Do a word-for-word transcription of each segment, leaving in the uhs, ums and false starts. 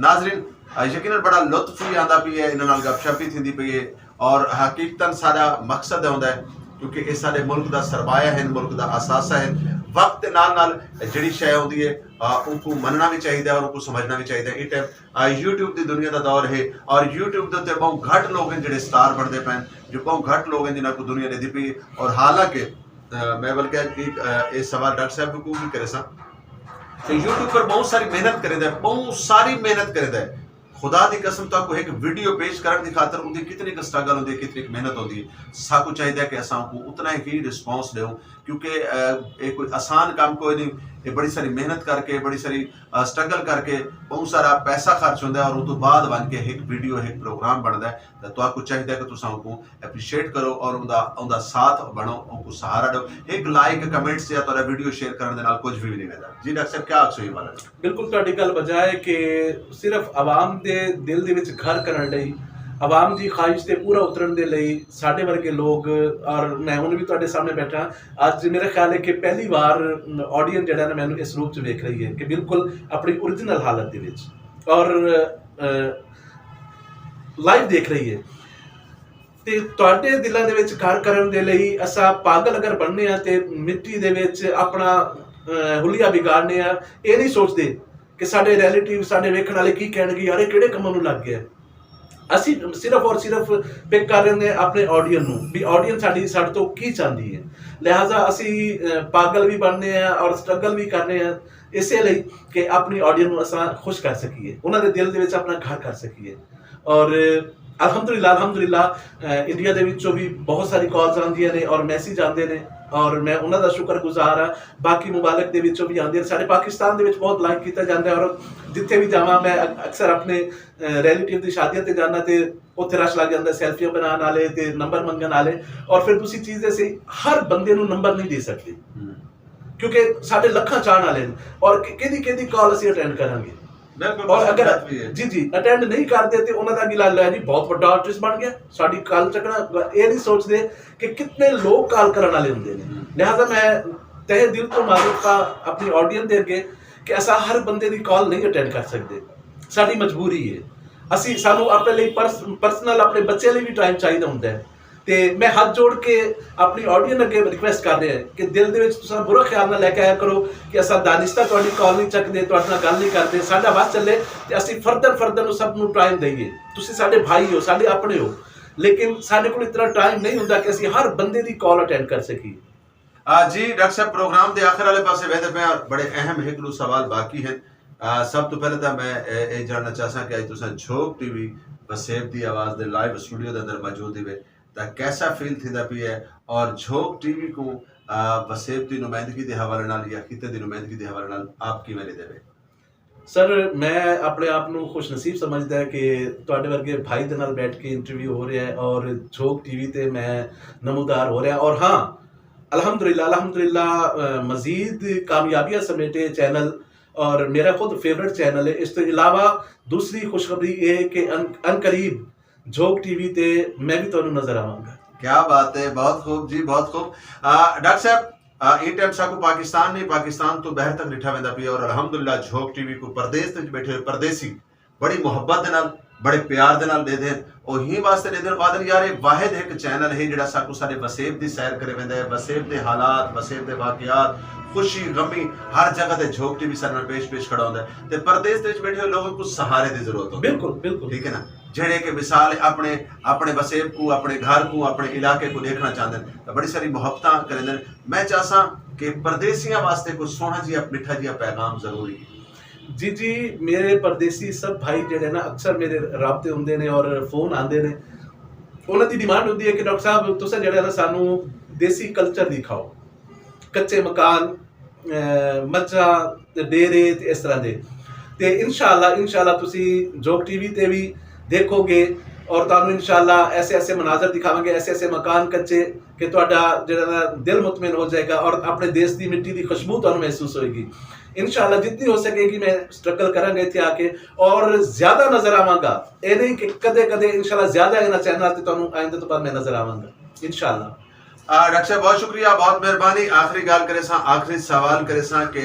ناظرین، یقیناً بڑا لطف وی آندا پئی ہے، انہاں نال گپ شپ وی تھیندی پئی ہے، اور حقیقتاً ساڈا مقصد ہوندا ہے، کیونکہ اے ساڈے ملک دا سرمایہ ہن، ملک دا اثاثہ ہن۔ وقت دے نال نال جیڑھی شے ہوندی ہے، آ، اونکوں مننا وی چاہیدا ہے اور اونکوں سمجھنا وی چاہیدا ہے۔ ایں ٹائم، آ، یوٹیوب دی دنیا دا دور ہے، اور یوٹیوب دے اتے بہوں گھٹ لوگ ہن جیڑھے سٹار بنڑدے پئن، جو بہوں گھٹ لوگ ہن جنہاں کوں دنیا ڈیندی پئی ہے۔ اور حالانکہ، آ، میں بلکہ ایک، آ، اے سوال ڈاکٹر صاحب کوں وی کریساں، کہ یوٹیوبر بہوں ساری محنت کریندا ہے، بہوں ساری محنت کریندا ہے۔ خدا دی قسم، تہاکوں ہک ویڈیو پیش کرݨ دی خاطر اوندی کتنی ک سٹرگل ہوندی ہے، کتنی ک محنت ہوندی ہے۔ ساکوں چاہیدا ہے کہ اساں اوکوں اتنا ہی رسپانس ݙیوں، کیونکہ، آ، اے کوئی آسان کم کوئی نہیں۔ اے بڑی ساری محنت کر کے، بڑی ساری، آ، سٹرگل کر کے، بہوں سارا پیسہ خرچ ہوندا ہے اور اوں توں بعد ونڄ کے ہک ویڈیو، ہک پروگرام بݨدا ہے۔ تاں تہاکوں چاہیدا ہے کہ تساں اوکوں اپریشیٹ کرو اور اوندا، اوندا ساتھ بݨو، اوکوں سہارا ݙیو۔ ہک لائک، کمنٹس یا تہاݙا ویڈیو شیئر کرݨ دے نال کجھ وی نہیں ویندا۔ جی ڈاکٹر صاحب، کیا آکھسو ایں حوالے نال؟ بالکل، تہاݙی ڳالھ بجا ہے کہ صرف عوام دے دل دے وچ گھر کرݨ لئی، عوام دی خواہش تے پورا اترݨ دے لئی ساݙے ورگے لوگ، اور میں ہݨ وی تہاݙے سامݨے ٻیٹھا، اڄ میرا خیال ہے کہ پہلی وار آڈینس جیڑھا نا مینوں اس روپ چ ویکھ رہی ہے کہ بالکل اپݨی اوریجنل حالت دے وچ اور، آ، لائیو دیکھ رہی ہے۔ تے تہاݙے دلاں دے وچ گھر کرݨ دے لئی اساں پاگل اگر بݨنے آں تے مٹی دے وچ اپݨا، آ، حلیہ بگاڑنے آں، اے نہیں سوچدے کہ ساݙے ریلیٹیو، ساݙے ویکھݨ والے کی کہݨ کہ یار اے کیڑھے کماں نوں لڳ ڳئے۔ اسی صرف اور صرف پک کر رہے ہیں اپنے آڈینس نوں، بھی آڈینس ساݙی ساݙے توں کی چاہندی ہے۔ لہذا اسی، آ، پاگل بھی بݨنے ہیں اور سٹرگل بھی کرنے ہیں، اسے لئی کہ اپݨی آڈینس نوں اساں خوش کر سکیے، انہاں دے دل دے وچ اپݨا گھر کر سکیے۔ اور الحمدللہ، الحمدللہ، آ، انڈیا دے وچوں بھی بہت ساری کالز آندیاں نے اور میسج آندے نے، اور میں انہاں دا شکر گزار ہاں۔ باقی ممالک دے وچوں بھی آندے نے۔ ساݙے پاکستان دے وچ بہت لائک کیتا جاندا ہے، اور جتھے بھی جاواں میں اک-، اکثر اپنے، آ، ریلیٹیو دی شادیاں تے جانا تے اتھے رش لگ جاندا ہے، سیلفیاں بنان والے تے نمبر منگن والے۔ اور پھر دوسری چیز ہے سی، ہر بندے نوں نمبر نہیں دے سکدے، کیونکہ ساݙے لکھاں چاہݨ والے نے، اور کہ-، کیندی کیندی کال اسی اٹینڈ کراں گے۔ بالکل، اور اگر، جی جی، اٹینڈ نہیں کردے تے انہاں دا اڳلا لے جی بہت وݙا آرٹسٹ بݨ ڳیا، ساݙی کال چکݨا، اے نہیں سوچدے کہ کتنے لوگ کال کرݨ والے ہوندے نے۔ لہذا میں تہہ دل توں معذرت خواہ اپݨی آڈینس دے اڳے کہ اساں ہر بندے دی کال نہیں اٹینڈ کر سکدے، ساݙی مجبوری ہے۔ اسی، سانوں اپݨے لئی پرس-، پرسنل اپݨے بچے لئی بھی ٹائم چاہیدا ہوندا ہے۔ تے میں ہتھ جوڑ کے اپݨی آڈینس اڳے ریکویسٹ کر رہا ہاں کہ دل دے وچ تساں برا خیال نہ لے کے آیا کرو کہ اساں دانستہ تہاݙی کال نہیں چکدے، تہاݙے نال گل نہیں کردے۔ ساݙا وس چلے تے اسی فردن فردن نوں سب نوں ٹائم دئیے۔ تسی ساݙے بھائی ہو، ساݙے اپݨے ہو، لیکن ساݙے کول اتنا ٹائم نہیں ہوندا کہ اسی ہر بندے دی کال اٹینڈ کر سکیے۔ آ، جی ڈاکٹر صاحب، پروگرام دے آخر والے پاسے ویندے پئے ہاں، بڑے اہم ہک ݙو سوال باقی ہن۔ آ، سب توں پہلے تاں میں اے، اے جاننا چاہساں کہ اڄ تساں جھوک ٹی وی وسیب دی آواز دے لائیو اسٹوڈیو دے اندر موجود ہیوے، تاں کیسا فیل تھیندا پیا ہے؟ اور جھوک ٹی وی کوں، آ، وسیب دی نمائندگی دے حوالے نال یا خطے دی نمائندگی دے حوالے نال آپ کیویں ݙیہدے پئے؟ سر، میں اپݨے آپ نوں خوش نصیب سمجھدا ہے کہ تہاݙے ورگے بھائی دے نال بیٹھ کے انٹرویو ہو رہا ہے اور جھوک ٹی وی تے میں نمودار ہو رہا۔ اور ہاں، الحمدللہ، الحمدللہ، آ، مزید کامیابیاں سمیٹے چینل، اور میرا خود فیورٹ چینل ہے۔ اس توں علاوہ دوسری خوشخبری یہ ہے کہ ان، ان قریب جھوک ٹی وی تے میں بھی تہانوں نظر آواں گا۔ کیا بات ہے، بہت خوب جی، بہت خوب۔ آ، ڈاکٹر صاحب، آ، ایں ٹائم ساکوں پاکستان نہیں، پاکستان توں باہر تک ݙٹھا ویندا پیا، اور الحمدللہ جھوک ٹی وی کوں پردیس دے وچ ٻیٹھے ہوئے پردیسی بڑی محبت دے نال، بڑے پیار دے نال ݙیہدے ہن۔ او ہیں واسطے ݙیہدے ہن، او آہدن، یار، اے واحد ہک چینل ہے جیڑھا ساکوں ساݙے وسیب دی سیر کرے ویندا ہے، وسیب دے حالات، وسیب دے واقعات، خوشی، غمی، ہر جگہ تے جھوک ٹی وی ساݙے نال پیش، پیش کھڑا ہوندا ہے۔ تے پردیس دے وچ ٻیٹھے ہوئے لوگوں کوں سہارے دی ضرورت ہوندی ہے۔ بالکل، بالکل۔ ٹھیک ہے نا؟ جیڑھے کہ مثال اپݨے، اپݨے وسیب کوں، اپݨے گھر کوں، اپݨے علاقے کوں ݙیکھݨا چاہندے ہن، تاں بڑی ساری محبتاں کریندے ہن۔ میں چاہساں کہ پردیسیاں واسطے کوئی سوہݨا جیہا، مٹھا جیہا پیغام ضروری ہے۔ جی، جی، میرے پردیسی سب بھائی جیڑھے نا اکثر میرے رابطے ہوندے نے اور فون آندے نے۔ انہاں دی ڈیمانڈ ہوندی ہے کہ ڈاکٹر صاحب، تساں جیڑھے نا سانوں دیسی کلچر ݙکھاؤ، کچے مکان، آ، مجھاں تے ڈیرے تے اس طرح دے۔ تے انشاءاللہ، انشاءاللہ تسی جھوک ٹی وی تے وی ݙیکھو گے اور تہانوں انشاءاللہ ایسے ایسے مناظر ݙکھاواں گے، ایسے ایسے مکان کچے کہ تہاݙا جیڑھا نا دل مطمئن ہو جائے گا اور اپݨے دیس دی مٹی دی خوشبو تہانوں محسوس ہوئے گی۔ انشاءاللہ جتنی ہو سکے گی میں سٹرگل کراں گا اتھے آ کے اور زیادہ نظر آواں گا۔ اے نہیں کہ کدے کدے، انشاءاللہ زیادہ انہاں چینل تے تہانوں آئندے توں بعد میں نظر آواں گا۔ انشاءاللہ۔ آ، ڈاکٹر صاحب، بہت شکریہ، بہت مہربانی۔ آخری ڳالھ کریساں، آخری سوال کریساں کہ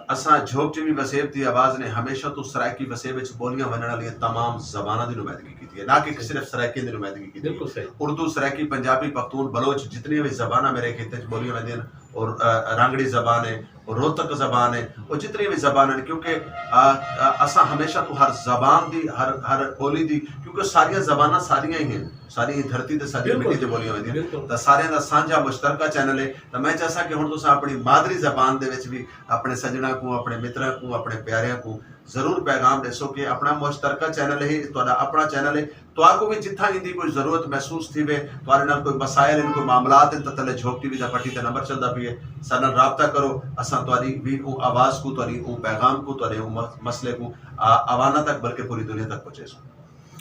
اساں جھوک ٹی وی وسیب دی آواز نے ہمیشہ توں سرائیکی وسیب وچ ٻولیاں ونڄݨ والیاں تمام زباناں دی نمائندگی کیتی ہے، نہ کہ صرف سرائیکیاں دی نمائندگی کیتی ہے۔ بالکل صحیح۔ اردو، سرائیکی، پنجابی، پختون، بلوچ، جتنیاں وی زباناں میرے خطے وچ ٻولیاں ویندیاں ہن، اور، آ، رانگڑی زبان ہے، اور روہتک زبان ہے، اور جتنی وی زبان ہن، کیونکہ، آ، آ، اساں ہمیشہ توں ہر زبان دی، ہر، ہر ٻولی دی، کیونکہ ساریاں زباناں ساݙیاں ہی ہن، ساݙی ہی دھرتی تے ساݙی مٹی تے ٻولیاں ویندیاں ہن۔ تاں ساریاں دا سانجھا مشترکہ چینل ہے۔ تاں میں چاہساں کہ ہݨ تساں اپݨی مادری زبان دے وچ وی اپݨے سڄݨاں کوں، اپݨے متراں کوں، اپݨے پیاریاں کوں ضرور پیغام ݙیسو کہ اپݨا مشترکہ چینل ہے، تہاݙا اپݨا چینل ہے۔ تہاکوں وی جتھاں ایندی کوئی ضرورت محسوس تھیوے، تہاݙے نال کوئی مسائل ہن، کوئی معاملات ہن، تاں تلے جھوک ٹی وی دا پٹی تے نمبر چلدا پئے، ساݙے نال رابطہ کرو۔ اساں تہاݙی وی اوں آواز کوں، تہاݙی اوں پیغام کوں، تہاݙے اوں مس-، مسئلے کوں، آ، عواناں تک بلکہ پوری دنیا تک پہنچیسوں۔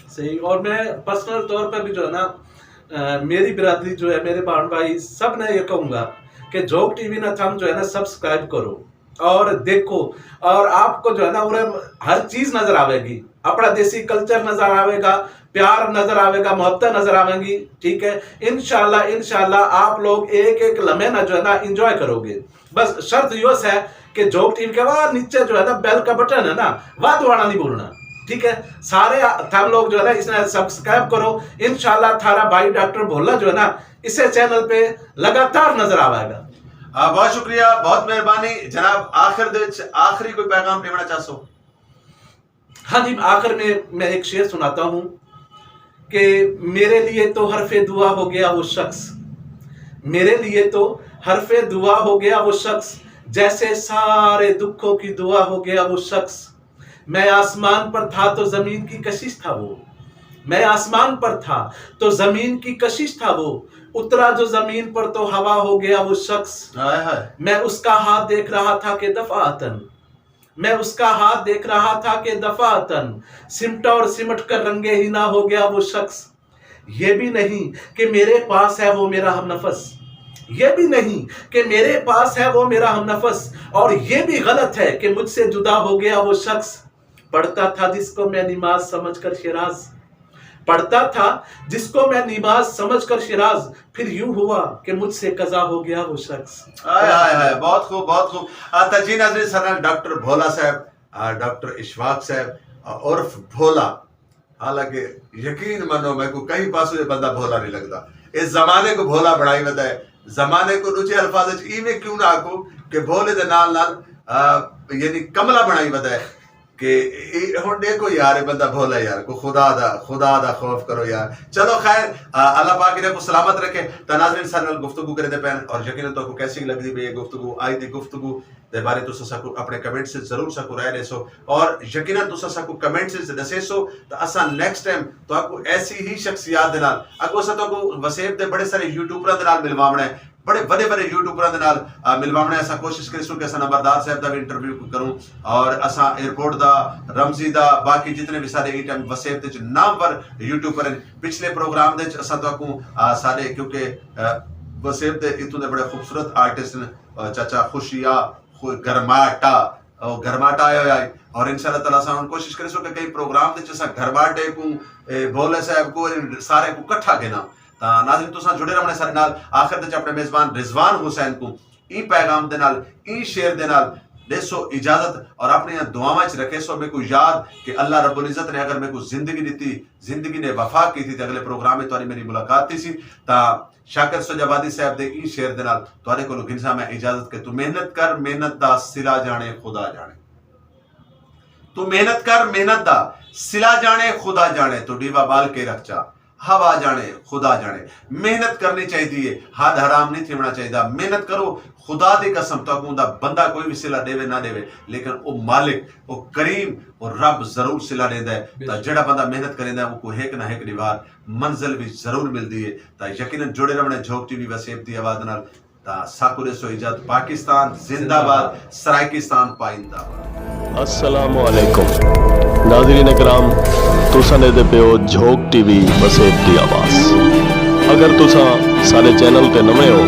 صحیح۔ اور میں پرسنل طور پر بھی جو ہے نا، آ، میری برادری جو ہے، میرے بہن بھائی سب نے یہ کہوں گا کہ جھوک ٹی وی نا تھم جو ہے نا سبسکرائب کرو۔ اور دیکھو، اور آپ کو جو ہے نا، انہیں ہر چیز نظر آوے گی، اپنا دیسی کلچر نظر آوے گا، پیار نظر آوے گا، محبت نظر آویں گی، ٹھیک ہے؟ انشاءاللہ، انشاءاللہ آپ لوگ ایک ایک لمحے نا جو ہے نا انجوائے کرو گے۔ بس شرط یوس ہے کہ جھوک ٹی وی کے وا نیچے جو ہے نا بیل کا بٹن ہے نا، وا دبانا نہیں بھولنا، ٹھیک ہے؟ سارے تھم لوگ جو ہے نا اس نے سبسکرائب کرو، انشاءاللہ تھارا بھائی ڈاکٹر بھولا جو ہے نا اسے چینل پہ لگاتار نظر آوے گا۔ آ، بہت شکریہ، بہت مہربانی جناب۔ آخر دے وچ آخری کوئی پیغام ݙیوݨا چاہسو؟ ہاں جی، آخر میں میں ایک شعر سناتا ہوں کہ میرے لیے تو حرف دعا ہو گیا وہ شخص، میرے لیے تو حرف دعا ہو گیا وہ شخص، جیسے سارے دکھوں کی دعا ہو گیا وہ شخص۔ میں آسمان پر تھا تو زمین کی کشش تھا وہ، میں آسمان پر تھا تو زمین کی کشش تھا وہ، اترا جو زمین پر تو ہوا ہو گیا وہ شخص۔ ہائے ہائے۔ میں اس کا ہاتھ دیکھ رہا تھا کہ دفعتاً، میں اس کا ہاتھ دیکھ رہا تھا کہ دفعتاً سمٹا اور سمٹ کر رنگے ہینا ہو گیا وہ شخص۔ یہ بھی نہیں کہ میرے پاس ہے وہ میرا ہم نفس، یہ بھی نہیں کہ میرے پاس ہے وہ میرا ہم نفس، اور یہ بھی غلط ہے کہ مجھ سے جدا ہو گیا وہ شخص۔ پڑھتا تھا جس کو میں نماز سمجھ کر شیراز، پڑھتا تھا جس کو میں نماز سمجھ کر شیراز، پھر یوں ہوا کہ مجھ سے قضا ہو گیا وہ شخص۔ ہائے ہائے ہائے، بہت خوب، بہت خوب۔ آ، تاں جی ناظرین، ساݙے نال ڈاکٹر بھولا صاحب، آ، ڈاکٹر اشفاق صاحب، آ، عرف بھولا۔ حالانکہ یقین منو، میکوں کہیں پاسوں یہ بندہ بھولا نہیں لڳدا۔ اس زمانے کوں بھولا بݨائی ودا ہے۔ زمانے کوں ݙوجھے الفاظ وچ ایویں کیوں نہ آکھو کہ بھولے دے نال نال، آ، یعنی کملا بݨائی ودا ہے۔ کہ اے ہݨ ݙیکھو یار، اے بندہ بھولا ہے یار، کو خدا دا، خدا دا خوف کرو یار۔ چلو خیر، آ، اللہ پاک انہاں کوں سلامت رکھے۔ تاں ناظرین ساݙے نال گفتگو کریندے پئے ہن اور یقیناً تہاکوں کیسی لڳدی پئی ہے گفتگو، اڄ دی گفتگو دے بارے تساں ساکوں اپݨے کمنٹس وچ ضرور ساکوں رائے ݙیسو اور یقیناً تساں ساکوں کمنٹس وچ ݙسیسو تاں اساں نیکسٹ ٹائم تہاکوں ایسی ہی شخصیات دے نال، اڳوں اساں تہاکوں وسیب دے بڑے سارے یوٹیوبراں دے نال ملواوݨا ہے۔ بڑے وݙے وݙے یوٹیوبراں دے نال، آ، ملواوݨے۔ اساں کوشش کریسوں کہ اساں نمبردار صاحب دا وی انٹرویو کروں اور اساں ایئرپورٹ دا، رمزی دا، باقی جتنے وی سارے ایں ٹائم وسیب دے وچ نامور یوٹیوبر ہن۔ پچھلے پروگرام دے وچ اساں تہاکوں، آ، سارے کیونکہ، آ، وسیب دے اتھوں دے بڑے خوبصورت آرٹسٹ ہن، آ، چاچا خوشیا، خو-، گرماٹا، او گھرماٹا آیا ہویا ہے۔ اور انشاءاللہ تعالیٰ اساں ہݨ کوشش کریسوں کہ کئی پروگرام دے وچ اساں گھرماٹے کوں، اے، بھولے صاحب کوں، سارے کوں کٹھا گھناں۔ تاں ناظرین تساں جڑے رہوݨے ساݙے نال۔ آخر دے وچ اپݨے میزبان رضوان حسین کوں ایں پیغام دے نال، ایں شعر دے نال ݙیسو اجازت اور اپݨیاں دعاواں وچ رکھیسو میکوں یاد کہ اللہ رب العزت نے اگر میکوں زندگی ݙتی، زندگی نے وفا کیتی تے اڳلے پروگرام وچ تہاݙی میݙی ملاقات تھیسی۔ تاں شاکر سجاوادی صاحب دے ایں شعر دے نال تہاݙے کولوں گھنساں میں اجازت کہ توں محنت کر، محنت دا صلہ ڄاݨے خدا ڄاݨے۔ توں محنت کر، محنت دا صلہ ڄاݨے خدا ڄاݨے، توں ݙیوا ٻال کے رکھ چا، ہوا ڄاݨے خدا ڄاݨے۔ محنت کرݨی چاہیدی ہے، ہݙ حرام نہیں تھیوݨا چاہیدا۔ محنت کرو، خدا دی قسم تہاکوں دا بندہ کوئی وی صلہ ݙیوے نہ ݙیوے، لیکن او مالک، او کریم، او رب ضرور صلہ ݙیندا ہے۔ تاں جیڑھا بندہ محنت کریندا ہے، اوکوں ہک نہ ہک ݙیہاڑ منزل وی ضرور ملدی ہے۔ تاں یقیناً جڑے رہوݨے جھوک ٹی وی وسیب دی آواز نال۔ تاں ساکوں ݙیسو اجازت۔ پاکستان زندہ باد، سرائیکستان پائندہ باد۔ السلام علیکم ناظرین کرام، تساں ݙیہدے پئے ہو جھوک ٹی وی وسیب دی آواز۔ اگر تساں ساݙے چینل تے نویں ہو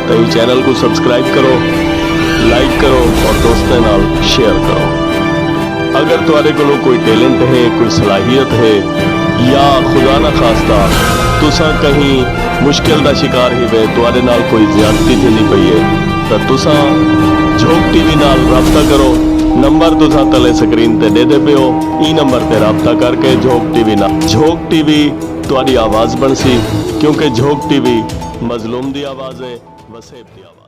تاں ایں چینل کوں سبسکرائب کرو، لائک کرو اور دوستاں نال شیئر کرو۔ اگر تہاݙے کولوں کوئی ٹیلنٹ ہے، کوئی صلاحیت ہے، یا خدا نہ خواستہ تساں کہیں مشکل دا شکار ہیوے، تہاݙے نال کوئی زیادتی تھیندی پئی ہے، تاں تساں جھوک ٹی وی نال رابطہ کرو۔ نمبر تساں تلے سکرین تے ݙیہدے پئے ہو، ایں نمبر تے رابطہ کر کے جھوک ٹی وی نال۔ جھوک ٹی وی تہاݙی آواز بݨسی، کیونکہ جھوک ٹی وی مظلوم دی آواز ہے، وسیب دی آواز۔